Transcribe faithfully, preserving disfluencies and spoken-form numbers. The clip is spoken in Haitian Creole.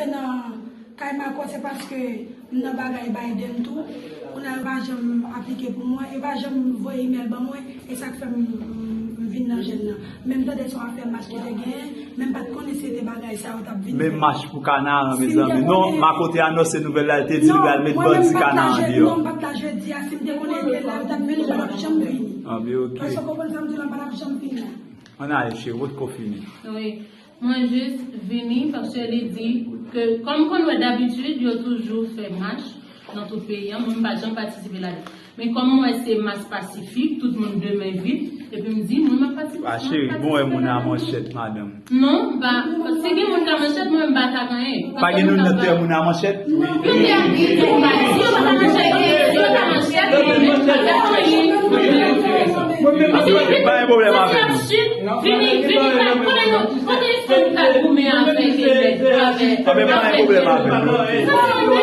Nan kay Makò, se paske m nan bagay Biden tou. Kounye a, yo pa janm aplike pou mwen, yo pa janm voye imèl ban mwen, e sa k fè m, m, m vin nan jèn nan. Men m tande se yon afè mach ki te genyen, men m pa t konnen se te bagay sa yo t ap vin fè. Men mach pou Kanaran, mezanmi. Non, Makote anonse nouvèl la, li te di li pral met bandi Kanaran deyò. Non, m pa t la jedi a, si m te konnen te la, yo t ap vini, m pa t ap janm vini. Ah, men ok. Èske w konprann sa m di la, m pa t ap janm vini la. Ann ale, cheri, ou potko fini. Wi. Mwen jis vini paske li di ke, kòm konn wè dabitid, yo toujou fè mach nan tout peyi an, mwen m pa janm patisipe ladan. Men kòm mwen wè se mach pasifik, tout moun de men vit, epi m di, mwen m ap patisipe. Ah, cheri, bon wè moun a manchèt, madanm. Non, m pa, si gen moun ka manchèt, mwen m pa ka gen anyen. Pa gen nou nan tè moun a manchèt? Non, yo te ap di, yo pa, si yo pa ta manchèt, si yo ta manchèt, mwen m pa ka gen anyen. Paske pa gen pwoblèm avè nou. Vini, vini, pa, kote yo, kote fanm ka goumen avèk, avèk, avèk. Ah, men pa gen pwoblèm avè nou.